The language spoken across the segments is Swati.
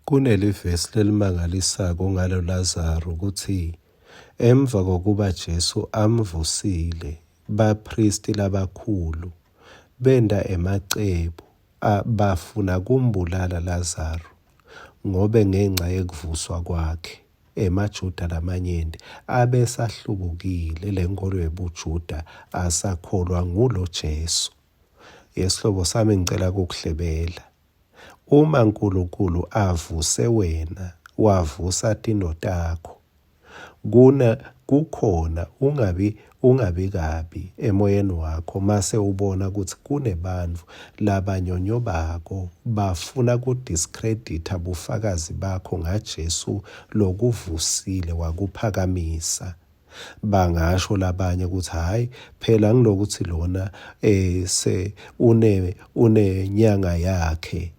Kunelivesi lelimangalisako ngalo Lazaru kutsi emva kokuba Jesu amvusile, baphristi labakhulu benta emacebo bafuna kumbulala Lazaru ngobe ngenca yekuvuswa kwakhe emaJuda lamanyenti abesahlubukile lenkholo yebuJuda asakholwa ngulo Jesu. Yesihlobo sami ngicela kukuhlebela. Uma Nkulunkulu avuse wena, wavusa tino takho, kuna kukhona ungabi ungabi kabi emoyeni wakho mase ubona kutsi kunebantfu labanyonyobako bafuna kudiscredita bufakazi bakho ngaJesu lokuvusile wakuphakamisa. Bangasho labanye ukuthi hhayi phela ngilokuthi lona eh se une unenyanga yakhe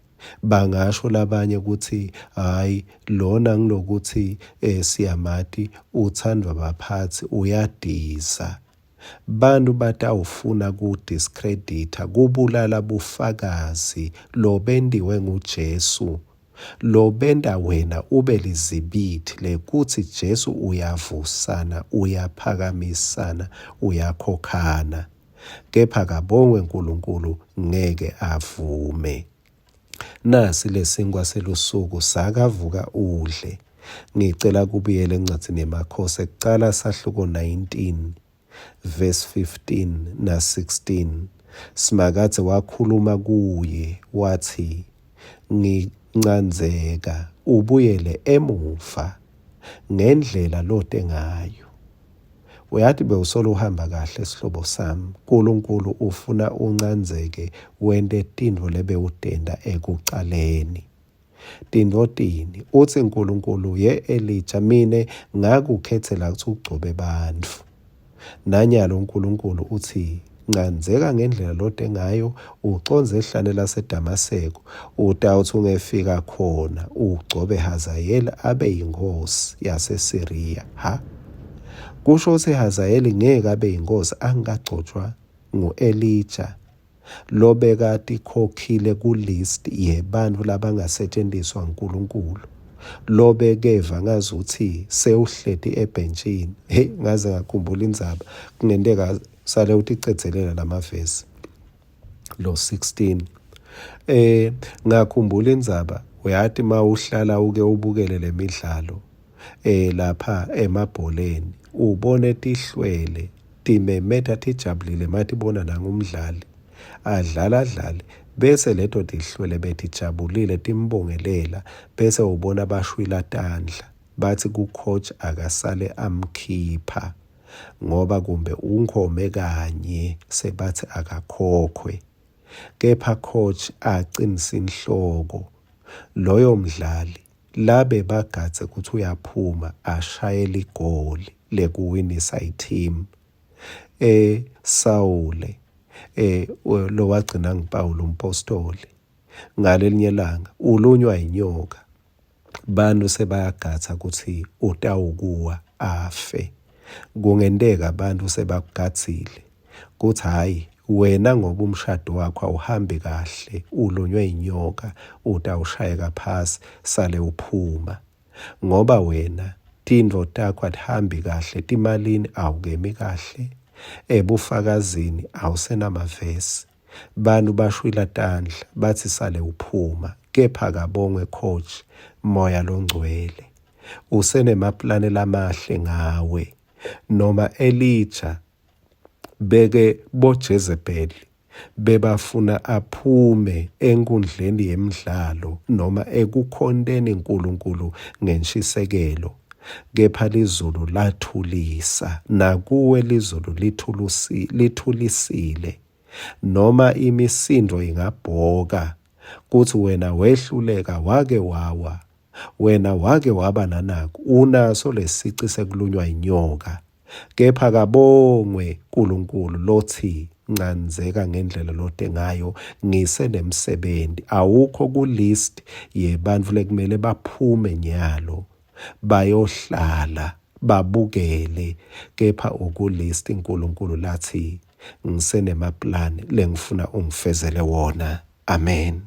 bangasho labanye ukuthi hhayi lona ngilokuthi eh siyamati uthandwa baphathi uyadiza bantu batawufuna kudiscredita kubulala bufakazi lobentiwe nguJesu lobenta wena ube lizibithi lekutsi Jesu uyavusana, uyaphakamisana, uyakhokhana. Kepha kabongwe Nkulunkulu ngeke avume. Nasi lesinkwa selusuku sakavuka udle. Ngicela kubuyela encwadzini yeMakhosi ekucala sahluko 19 verse 15 na 16 Simakadze wakhuluma kuye watsi ngincandzeka ubuyele emuva ngendlela lote ngayo uyati bewusolo uhamba kahle sihlobo sami uNkulunkulu ufuna uncandzeke wente tintfo lebewutenta ekucaleni Tintfo tini? Utsi Nkulunkulu, Ye Elija, mine ngakukhetsela kutsi ugcobe bantfu. Nanyalo Nkulunkulu utsi, Ncandzeka ngendlela lote ngayo ucondze ehlane laseDamaseko, utawutsi ungefika khona ugcobe Hazayeli abe yinkhosi yaseSiriya. Ha! Kusho kutsi Hazayeli ngeke abe yinkhosi angakagcotjwa ngu-Elija lobekatikhokhile ku-list yebantfu labangasetjentiswa nguNkulunkulu lobekeva ngazutsi sewuhleti ebhentshini. Hey, ngaze ngakhumbula indzaba kungenteka sale uticedzelela lamavesi lo 16 eh ngakhumbula indzaba uyati mawuhlala uke ubukele lemidlalo eh lapha emabholeni ubone tihlwele timemeta tijabulile matibona nangumdlali adlala adlale bese leto tihlwele betijabulile timbongelela bese ubona bashwila tandla bathi ku-coach akasale amkhipha ngoba kumbe unkhome kanye sebathi akakhokhwe kepha coach acinisa inhloko loyo mdlali Labebagadze kutsi uyaphuma ashaye ligoli lekuwinisa i-team. E Sawule e lowagcina nguPawulu umpostoli ngalelinye langa ulunywa inyoka bantu sebayagatsa kutsi utawukuwa afe. Kungenteka abantu sebakugadzile kutsi hhayi wena ngoba umshado wakho awuhambi kahle ulunywe inyoka utawushayeka phasi sale uphuma ngoba wena tintfo takho atihambi kahle timalini awukemi kahle ebufakazini awusenamavesi bantu bashwila tandla batsi sale uphuma kepha kabongwe coach moya longcwele usenemaplane lamahle ngawe noma Elija beke boJezebeli bebafuna aphume enkundleni yemidlalo noma ekukhonteni uNkulunkulu ngenshisekelo kepha lizulu lathulisa nakuwe lizulu lithulusi lithulisile noma imisindo ingabhoka kuthi wena wehluleka wake wawa Wena wake waba nanaku, unaso lesici sekulunywa inyoka. Kepha kabongwe Nkulunkulu lotsi ncandzeka ngendlela lote ngayo ngisenemsebenti. Awukho ku-list yebantfu lekumele baphume nyalo bayohlala babukele kepha uku-list Nkulunkulu latsi ngisenemaplani lengifuna ungifezele wona. Amen.